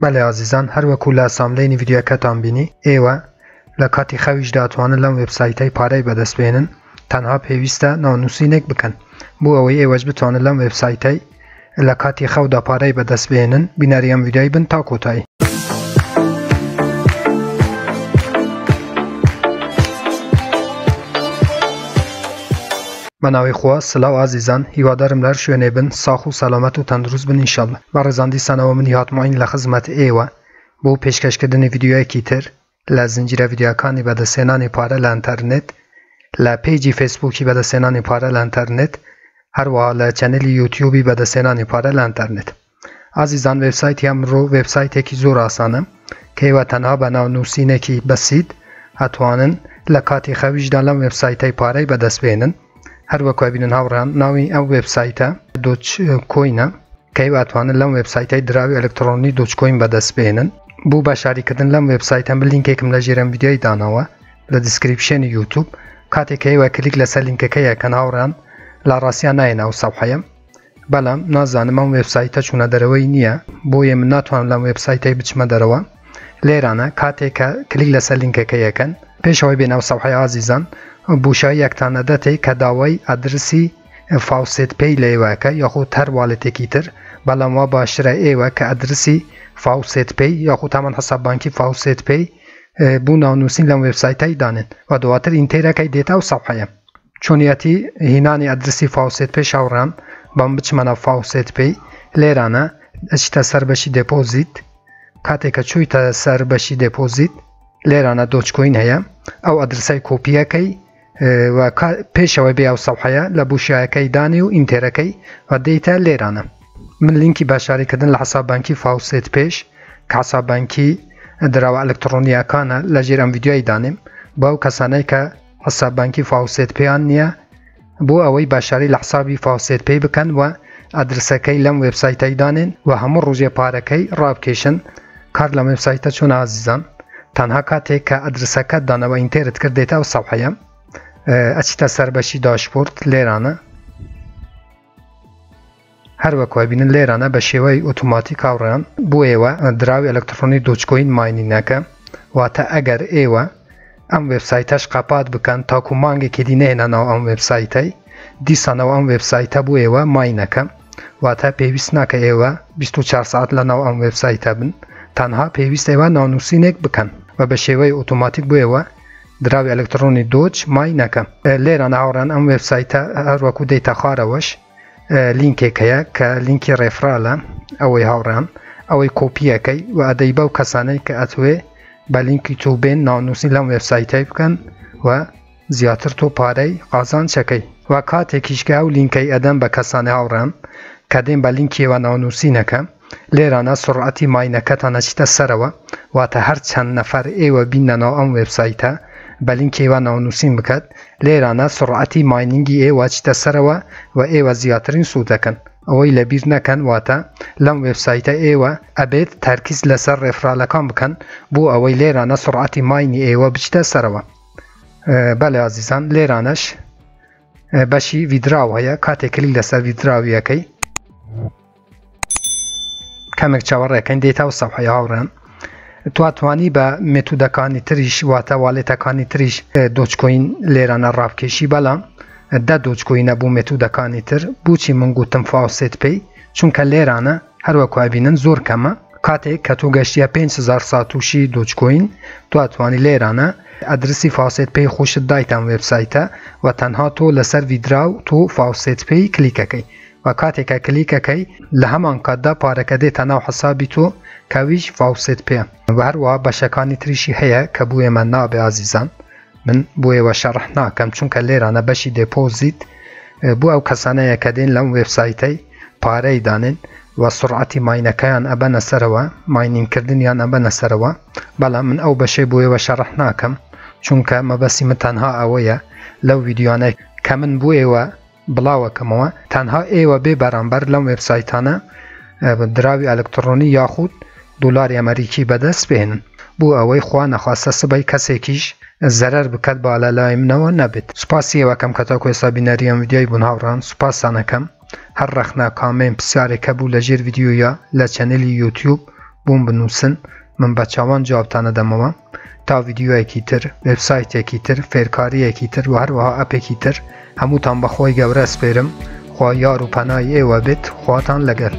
بەلێ ئازیزان هەر وەکو لە thumbnail ی ڤیدیۆکەتان بینی ئێوە لە کاتی خەویشدا ئەتوانن لەم وێبسایتەی پارەی بەدەست بێنن تەنها پێویستە ناونووسینێک بکەن بۆ ئەوەی ئێوەش بتوانن لەم وێبسایتەی لە کاتی خەودا پارەی بەدەست بێنن بینەری ئەم ڤیدیۆی بن تا کۆتایی. بەناوی خوا سلاو ئازیزان هیوادارم لە هەر شوێنێ بن ساخ و سەلامەت و تەندروست بن ان شاءاللە بەڕێزان دیسانەوە من یاد معین لە خزمەت ئێوە بۆ پێشکەشکردنی ڤیدیۆیەکی تر لە زنجیرە ڤیدیۆکانی بەدەستهێنانی پارە لە ئەنتەرنێت لە page ی فەیسبووکی بەدەستهێنانی پارە لە ئەنتەرنێت هەروەها لە channel ی یوتیوبی بەدەستهێنانی پارە لە ئەنتەرنێت. ئازیزان وێبسایتی ئەمڕۆ وێبسایتێکی زۆر ئاسانە کە ئێوە تەنها بە ناو نووسینێکی بەسیت ئەتوانن لە کاتی خەویشدا لەم وێبسایتەی پارەی بەدەست بێنن هەر وەکو ئەبینن هاوڕێیان ناوی ئەو وێبسایتە Dogecoin ە کە ئێوە ئەتوانن لەم وێبسایتەی دراوی ئەلکترۆنی Dogecoin بەدەست بێنن. بۆ بەشاریکردن لەم وێبسایتە من لینکێکم لە ژێر ئەم ڤیدیۆی داناوە لە description ی یوتوب کاتێک کە ئێوە کلیک لەسەر لینکەکەی ئەکەن هاوڕێیان لە ڕاستیا نایەنە ئەو سەفحەیە بەلام نازانم ئەم وێبسایتە چوونە دەرەوەی نییە بۆیە من ناتوانم لەم وێبسایتەی بچمە دەرەوە لێرانە کاتێک کە کلیک لەسەر لینکەکە یەکەن پێشەوەی بێناو سەفحەی ئازیزان بوشایی یەکتانە دەتێ کە داوای ئەدرسی FaucetPay لە ئێوەکە یاخود هەر wallet ێکی تر بەڵام وا باشترە ئێوە کە ئەدرسی FaucetPay یاخود هەمان حساب بانکی FaucetPay بۆ ناونووسین لەم وێبسایتەی دانێن و دواتر enter ەکەی دێتە ئەو سەفحەیە. چۆنیەتی هینانی ئەدرسی FaucetPay هاوڕێیان بەم بچمە ناو FaucetPay لێرانە ئەچیتە سەر بەشی deposit کاتێک کە چوویتە سەر بەشی deposit لێرانە Dogecoin هەیە ئەو ئەدرسای کۆپیەکەی و پێشەوەی بێ ئەو سەفحەیە لە بوشایەکەی دانی و enter ەکەی و دێیتە لێرانە من لینکی بەشاریکردن لە حساب بانکی FaucetPay ش کە حساب بانکی دراوە ئەلکترۆنیەکانە لە ژێر ئەم ڤیدیۆی دانێم بۆ ئەو کەسانەی کە حساب بانکی FaucetPay یان نییە بۆ ئەوەی بەشاری لە حسابی FaucetPay بکەن و ئەدرسەکەی لەم وێبسایتەی دانێن و هەموو ڕۆژێ پارەکەی ڕابکێشن کار لەم وێبسایتە چۆن ئازیزان تەنها کاتێک کە ئەدرسەکەت دانەوە enter ت کرد دێتە ئەو سەفحەیە ئەچیتە سەر بەشی dashboard لێرانە هەر وەکو ئەبینن لێرانە بە شێوەی ئۆتۆماتیک هاوڕێیان بۆ ئێوە دراوی ئەلکترۆنی Dogecoin mining ەکە واتە ئەگەر ئێوە ئەم وێبسایتەش قەپات بکەن تاکو مانگێکی دی نەهێنە ناو ئەم وێبسایتەی دیسانەوە ئەم وێبسایتە بۆ ئێوە mine ەکە واتە پێویست ناکە ئێوە 24 ساعت لە ناو ئەم وێبسایتە بن تەنها پێویست ئێوە ناونووسینێک بکەن و بە شێوەی ئۆتۆماتیک بۆ ئێوە دراوی ئەلکترۆنی Doge mine ەکە لێرانە هاوڕێیان ئەم وێبسایتە هەروەکو دێتە خوارەوەش لینکێک هەیە کە لینکی referral ە ئەوەی هاوڕێیان ئەوەی کۆپیەکەی و ئەدەی بەو کەسانەی کە ئەتوێ بە لینکی تۆ بێن ناونووسی لەم وێبسایتەی بکەن و زیاتر تۆ پارەی قازانچەکەی و کاتێکیش کە ئەو لینکەی ئەدەم بە کەسانی هاوڕێیان کە دێن بە لینکیەوە ناونووسینەکە لێرانە سوڕعەتی mine ەکەتان ئەچیتە سەرەوە واتە هەر چەند نەفەر ئێوە بیننە ناو ئەم وێبسایتە بە لینکی ئێوە ناونووسین بکات لێرانە سوڕعەتی mining ی ئێوە ئەچیتە سەرەوە و ئێوە زیاترین سوود دەکەن ئەوەی لەبیر نەکەن واتە لەم وێبسایتە ئێوە ئەبێت تەرکیز لەسەر referral ەکان بکەن بۆ ئەوەی لێرانە سوڕعەتی mine ی ئێوە بچیتە سەرەوە بەلێ ئازیزان لێرانەش بەشی withdraw هەیە کاتێک کلیک لەسەر withdraw یەکەی کەمێک چاوەڕێکەین دێتە ئەو سەفحەی هاوڕێن تو توانی بە method ەکانی تریش واتە wallet ەکانی تریش Dogecoin لێرانە ڕابکێشی بەڵام دە Dogecoin ە بۆ method ەکانی تر بۆچی من گوتم FaucetPay چونکە لێرانە هەروەکو ئەبینن زۆر کەمە کاتێک کە تۆ گەشتیە 5000 satoshi Dogecoin تو ئەتوانی لێرانە ئەدرسی FaucetPay خۆشت دایتە ئەم وێبسایتە و تەنها تۆ لەسەر withdraw تۆ FaucetPay کلیکەکەی و کاتێک کە کلیکەکەی لە هەمان کاتدا پارەکە دێتە ناو حسابی تۆ کە ئەویش FaucetPay ە و هەروەها بەشەکانی تریشی هەیە کە بۆ ئێمە نابێ ئازیزان من بۆ ئێوە شەڕح ناکەم چونکە لێرانە بەشی deposit بۆ ئەو کەسانەیە کە دێن لەم وێبسایتەی پارەی دانێن و سڕعەتی mine ەکەیان ئەبەنە سەرەوە mining کردنیان ئەبەنە سەرەوە بەڵام من ئەو بەشەی بۆ ئێوە شەڕح ناکەم چونکە مەبەستی من تەنها ئەوەیە لەو ڤیدیۆانەی کە من بۆ ئێوە بڵاوەکەمەوە تەنها ئێوە بێ بەرامبەر لەم وێبسایتانە دراوی ئەلکتڕۆنی یاخود دۆلاری ئەمەریکی بەدەست بهێنن بۆ ئەوەی خوا نەخواستە سبەی کەسێکیش زەرەر بکات با لە لای منەوە نەبێت. سوپاسی ئێوەکەم کە تاکو ئێستا بینەری ئەم ڤیدیۆی بوون هاوڕێیان سوپاستان ئەکەم هەر ڕەخنە comment پرسیارێک هەبوو لە ژێر ڤیدیۆ یا لە channel ی یوتیوب بۆم بنووسن من بە چاوان جوابتان ئەدەمەوە. تا ڤیدیۆیەکی تر، وێبسایتێکی تر، فێرکارییەکی تر و هەروەها ئەپێکی تر هەمووتان بە خوای گەورە ئەسپێرم. خوا یار و پەنای ئێوە بێت. خواتان لەگەل.